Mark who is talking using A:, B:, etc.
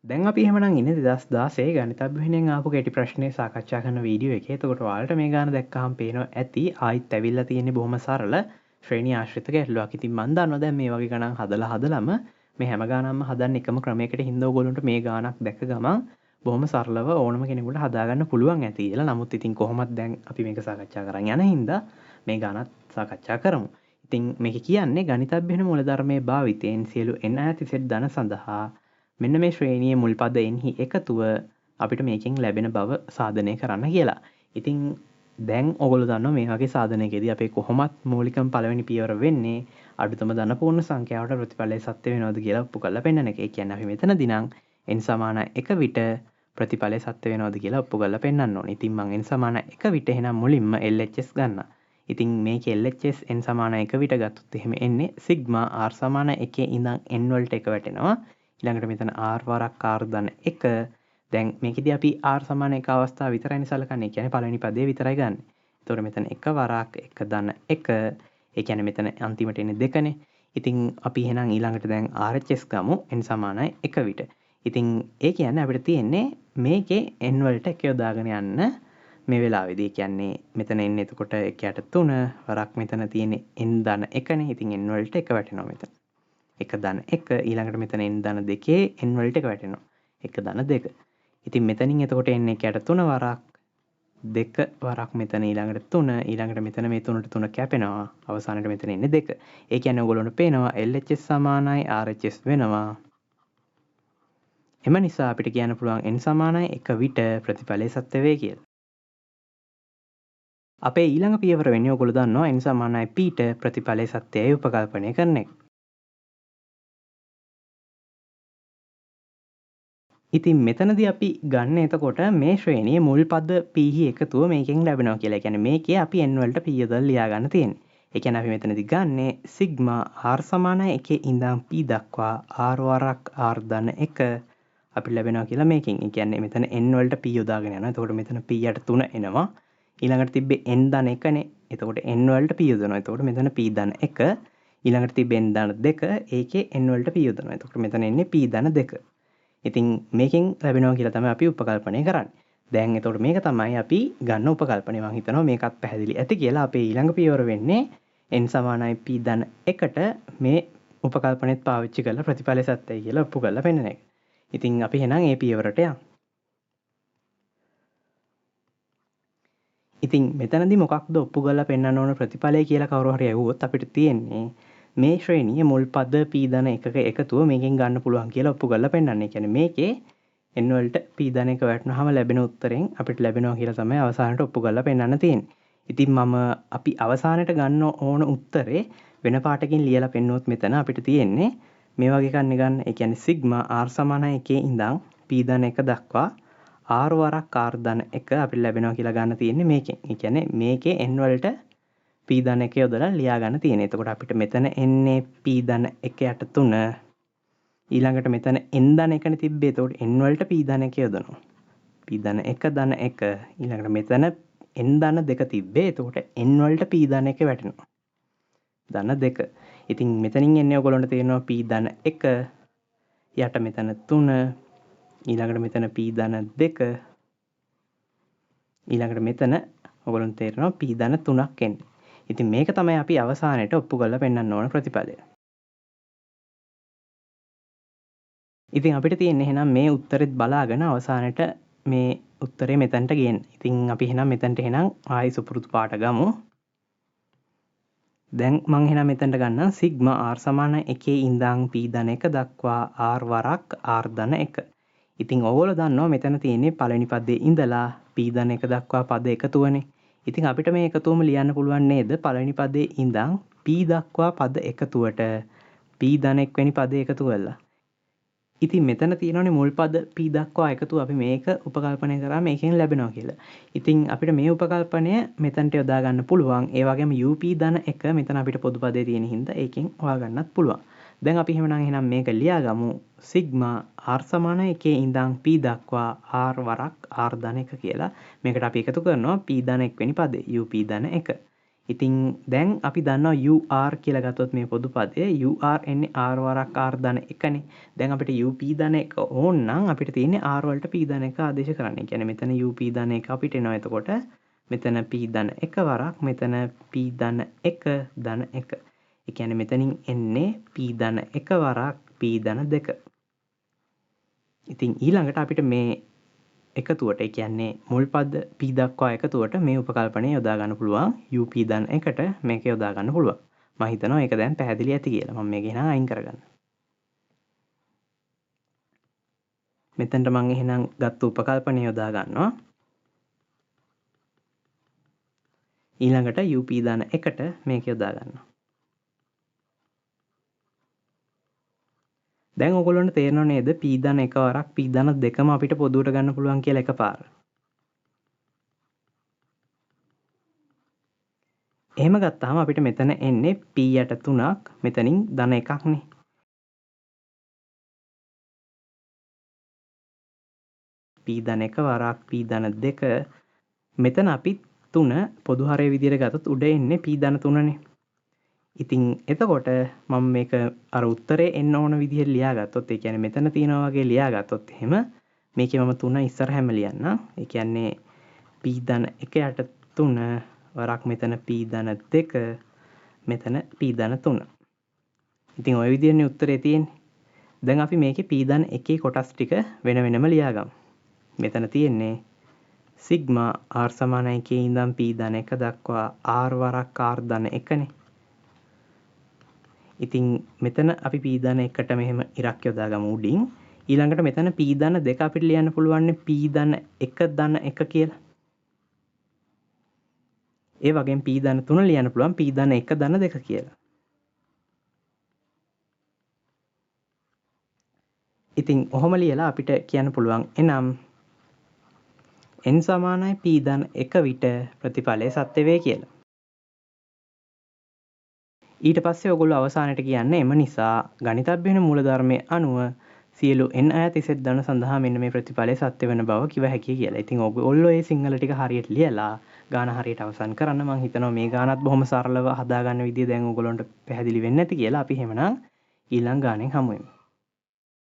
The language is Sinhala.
A: දැන් අපි එහෙමනම් ඉන්නේ 2016 ගණිත අභ්‍යයනයෙන් ආපු කෙටි ප්‍රශ්නේ සාකච්ඡා කරන වීඩියෝ එකේ. එතකොට ඔයාලට මේ ගාන දැක්කහම පේනවා ඇති ආයිත් ඇවිල්ලා තියෙන්නේ බොහොම සරල ශ්‍රේණි ආශ්‍රිත ගැටලුවක්. ඉතින් මං දන්නවා දැන් මේ වගේ ගණන් හදලා හදලම මේ හැම ගානක්ම හදන්න එකම ක්‍රමයකට හින්දා ඔයගොල්ලන්ට මේ ගානක් දැක ගමන් බොහොම සරලව ඕනම කෙනෙකුට හදාගන්න පුළුවන් ඇති කියලා. නමුත් ඉතින් කොහොමත් දැන් අපි මේක සාකච්ඡා කරන් යන හින්දා මේ ගානත් සාකච්ඡා කරමු. ඉතින් මේක කියන්නේ ගණිත අභ්‍යයන මූලධර්මයේ භාවිතයෙන් සියලු n අයත් z ධන සඳහා මෙන්න මේ ශ්‍රේණියේ මුල් පද n හි එකතුව අපිට මේකෙන් ලැබෙන බව සාධනය කරන්න කියලා. ඉතින් දැන් ඔයගොල්ලෝ දන්නවා මේ වගේ සාධනයකදී අපේ කොහොමත් මූලිකම පළවෙනි පියවර වෙන්නේ අඩුතම ධන පූර්ණ සංඛ්‍යාවට ප්‍රතිඵලය සත්‍ය වෙනවද කියලා ඔප්පු කරලා පෙන්නන එක. ඒ කියන්නේ අපි මෙතනදී නම් n සමාන 1 විට ප්‍රතිඵලය සත්‍ය වෙනවද කියලා ඔප්පු කරලා පෙන්නන්න ඕනේ. ඉතින් මං n සමාන 1 විට එහෙනම් මුලින්ම LHS ගන්නවා. ඉතින් මේකේ LHS n සමාන 1 විට ගත්තොත් එහෙම එන්නේ සිග්මා r සමාන 1 ඉඳන් n වලට 1 වැටෙනවා. ඊළඟට මෙතන r වරක් r ධන 1. දැන් මේකෙදි අපි r සමාන 1 අවස්ථාව විතරයිනේ සලකන්නේ. ඒ කියන්නේ පළවෙනි පදේ විතරයි ගන්නෙ. එතකොට මෙතන 1 වරක් 1 ධන 1. ඒ කියන්නේ මෙතන අන්තිමට එන්නේ 2නේ. ඉතින් අපි එහෙනම් ඊළඟට දැන් RHS ගමු n සමානයි 1 විට. ඉතින් ඒ කියන්නේ අපිට තියෙන්නේ මේකේ n වලට 1 යොදාගෙන යන්න මේ වෙලාවේදී. ඒ කියන්නේ මෙතන එන්නේ එතකොට 1 යට 3 වරක් මෙතන තියෙන්නේ n ධන 1නේ. ඉතින් n වලට 1 වැටෙනවා මෙතන. 1 ධන 1 ඊළඟට මෙතන n ධන 2 n වලට 1 වැටෙනවා. 1 ධන 2. ඉතින් මෙතනින් එතකොට එන්නේ 1 යට 3 වරක් 2 වරක් මෙතන ඊළඟට 3 ඊළඟට මෙතන මේ 3ට 3 කැපෙනවා. අවසානයේ මෙතන එන්නේ 2. ඒ කියන්නේ ඔයගොල්ලන්ට පේනවා LHS සමානයි RHS වෙනවා. එම නිසා අපිට කියන්න පුළුවන් n සමානයි 1 විට ප්‍රතිඵලය සත්‍ය වේ කියලා. අපේ ඊළඟ පියවර වෙන්නේ ඔයගොල්ලෝ දන්නවා n සමානයි p ට ප්‍රතිඵලය සත්‍යයි උපකල්පනය කරන එක. ඉතින් මෙතනදී අපි ගන්න එතකොට මේ ශ්‍රේණියේ මුල් පද p හි එකතුව මේකෙන් ලැබෙනවා කියලා. ඒ කියන්නේ මේකේ අපි n වලට p යොදලා ලියා ගන්න තියෙන්නේ. ඒ කියන්නේ අපි මෙතනදී ගන්නේ සිග්මා r සමානයි 1 ඉඳන් p දක්වා r වරක් r ධන 1 අපිට ලැබෙනවා කියලා මේකෙන්. ඒ කියන්නේ මෙතන n වලට p යොදාගෙන යනවා. එතකොට මෙතන p යට 3 එනවා. ඊළඟට තිබ්බේ n ධන 1නේ. එතකොට n වලට p යොදනවා. එතකොට මෙතන p ධන 1. ඊළඟට තිබ්බේ n ධන 2. ඒකේ n වලට p යොදනවා. එතකොට මෙතන එන්නේ p ධන 2. ඉතින් මේකෙන් ලැබෙනවා කියලා තමයි අපි උපකල්පනය කරන්නේ. දැන් එතකොට මේක තමයි අපි ගන්න උපකල්පනය. මං හිතනවා මේකත් පැහැදිලි ඇති කියලා. අපේ ඊළඟ පියවර වෙන්නේ n සමානයි p ධන 1ට මේ උපකල්පනෙත් පාවිච්චි කරලා ප්‍රතිඵලය සත්‍යයි කියලා ඔප්පු කරලා පෙන්නන එක. ඉතින් අපි එහෙනම් ඒ පියවරට යමු. ඉතින් මෙතනදී මොකක්ද ඔප්පු කරලා පෙන්නන්න ඕන ප්‍රතිඵලය කියලා කවුරු හරි ඇහුවොත් අපිට තියෙන්නේ මේ ශ්‍රේණියේ මුල් පද p ධන එකක එකතුව මේකෙන් ගන්න පුළුවන් කියලා ඔප්පු කරලා පෙන්නන්න. ඒ කියන්නේ මේකේ n වලට p ධන එක වැටුනහම ලැබෙන උත්තරෙන් අපිට ලැබෙනවා කියලා තමයි අවසානට ඔප්පු කරලා පෙන්නන්න තියෙන්නේ. ඉතින් මම අපි අවසානට ගන්න ඕන උත්තරේ වෙන පාටකින් ලියලා පෙන්නුවොත් මෙතන අපිට තියෙන්නේ මේ වගේ එකක් නේ ගන්න. ඒ කියන්නේ සිග්මා r සමානයි 1 ඉඳන් p ධන 1 දක්වා r වරක් r ධන 1 අපිට ලැබෙනවා කියලා ගන්න තියෙන්නේ මේකෙන්. ඒ කියන්නේ මේකේ n වලට p ධන 1 යොදලා ලියා ගන්න තියෙන්නේ. එතකොට අපිට මෙතන එන්නේ p ධන 1 යට 3. ඊළඟට මෙතන n ධන 1නේ තිබ්බේ. එතකොට n වලට p ධන 1 යොදනවා. p ධන 1 ධන 1. ඊළඟට මෙතන n ධන 2 තිබ්බේ. එතකොට n වලට p ධන 1 වැටෙනවා. ධන 2. ඉතින් මෙතනින් එන්නේ ඔයගොල්ලන්ට තේරෙනවා p ධන 1 යට මෙතන 3. ඊළඟට මෙතන p ධන 2. ඊළඟට මෙතන ඔයගොල්ලන්ට තේරෙනවා p ධන 3ක් එන්නේ. ඉතින් මේක තමයි අපි අවසානයේට ඔප්පු කරලා පෙන්වන්න ඕන ප්‍රතිඵලය. ඉතින් අපිට තියෙන්නේ එහෙනම් මේ උත්තරෙත් බලාගෙන අවසානයේට මේ උත්තරේ මෙතනට ගේන්න. ඉතින් අපි එහෙනම් මෙතනට එහෙනම් ආයි සුපුරුදු පාට ගමු. දැන් මං එහෙනම් මෙතනට ගන්නම් සිග්මා r සමාන 1 ඉඳන් p ධන 1 දක්වා r වරක් r ධන 1. ඉතින් ඔයගොල්ලෝ දන්නවා මෙතන තියෙන්නේ පළවෙනි පදේ ඉඳලා p ධන 1 දක්වා පද එකතුවනේ. ඉතින් අපිට මේ එකතුවම ලියන්න පුළුවන් නේද? පළවෙනි පදේ ඉඳන් p දක්වා පද එකතුවට p ධන 1 වෙනි පදේ එකතු කරලා. ඉතින් මෙතන තියෙනවනේ මුල් පද p දක්වා එකතුව. අපි මේක උපකල්පනය කරා මේකෙන් ලැබෙනවා කියලා. ඉතින් අපිට මේ උපකල්පනය මෙතනට යොදා ගන්න පුළුවන්. ඒ වගේම UP ධන 1 මෙතන අපිට පොදු පදේ තියෙන හින්දා ඒකෙන් හොයා ගන්නත් පුළුවන්. දැන් අපි එහෙමනම් මේක ලියාගමු. සිග්මා r සමාන 1 ඉඳන් p දක්වා r වරක් r ධන 1 කියලා. මේකට අපි එකතු කරනවා p ධන 1 වෙනි පදේ UP ධන 1. ඉතින් දැන් අපි දන්නවා UR කියලා ගත්තොත් මේ පොදු පදය UR එන්නේ R වරක් R ධන 1නේ. දැන් අපිට UP ධන 1 ඕන නම් අපිට තියෙන්නේ R වලට P ධන 1 ආදේශ කරන්න. ඒ කියන්නේ මෙතන UP ධන 1 අපිට එනවා. එතකොට මෙතන P ධන 1 වරක් මෙතන P ධන 1 ධන 1. ඒ කියන්නේ මෙතනින් එන්නේ P ධන 1 වරක් P ධන 2. ඉතින් ඊළඟට අපිට මේ එකතුවට, ඒ කියන්නේ මුල් පද P දක්වා එකතුවට මේ උපකල්පනය යොදා ගන්න පුළුවන්. UP ධන 1ට මේක යොදා ගන්න පුළුවන්. මම හිතනවා ඒක දැන් පැහැදිලි ඇති කියලා. මම මේක එහෙනම් අයින් කරගන්න. මෙතනට මම එහෙනම් ගත්ත උපකල්පනය යොදා ගන්නවා. ඊළඟට UP ධන 1ට මේක යොදා ගන්නවා. දැන් ඔයගොල්ලන්ට තේරෙනව නේද P ධන 1 වරක් P ධන 2ම අපිට පොදුවට ගන්න පුළුවන් කියලා එකපාර. එහෙම ගත්තාම අපිට මෙතන එන්නේ P යට 3ක් මෙතනින් ධන 1ක් නේ. P ධන 1 වරක් P ධන 2 මෙතන අපි 3 පොදු හරය විදියට ගත්තොත් උඩ එන්නේ P ධන 3නේ. ඉතින් එතකොට මම මේක අර උත්තරේ එන්න ඕන විදිහට ලියාගත්තොත්, ඒ කියන්නේ මෙතන තියෙනවා වගේ ලියාගත්තොත් එහෙම මේකේ මම 3 ඉස්සරහැම ලියන්නම්. ඒ කියන්නේ P ධන 1 යට 3 වරක් මෙතන P ධන 2 මෙතන P ධන 3. ඉතින් ඔය විදිහටනේ උත්තරේ තියෙන්නේ. දැන් අපි මේකේ P ධන 1 කොටස් ටික වෙන වෙනම ලියාගමු. මෙතන තියෙන්නේ සිග්මා r සමාන 1 ඉඳන් P ධන 1 දක්වා r වරක් r ධන 1නේ. ඉතින් මෙතන අපි P ධන 1ට මෙහෙම ඉරක් යොදාගමු උඩින්. ඊළඟට මෙතන P ධන 2 අපිට ලියන්න පුළුවන් P ධන 1 ධන 1 කියලා. ඒ වගේම P ධන 3 ලියන්න පුළුවන් P ධන 1 ධන 2 කියලා. ඉතින් ඔහොම ලියලා අපිට කියන්න පුළුවන් එනම් n සමානයි P ධන 1 විට ප්‍රතිඵලය සත්‍ය වේ කියලා. ඊට පස්සේ ඔයගොල්ලෝ අවසානයේ කියන්නේ එම නිසා ගණිත අභ්‍යයන මූලධර්මයේ අනුව සියලු n අයත් z ධන සඳහා මෙන්න මේ ප්‍රතිඵලය සත්‍ය වෙන බව කිව හැකිය කියලා. ඉතින් ඔයගොල්ලෝ මේ සිංහල ටික හරියට ලියලා ගාන හරියට අවසන් කරන්න. මං හිතනවා මේ ගානත් බොහොම සරලව හදාගන්න විදිය දැන් ඔයගොල්ලන්ට පැහැදිලි වෙන්න ඇති කියලා. අපි එහෙමනම් ඊළඟ ගානෙන් හමු වෙමු.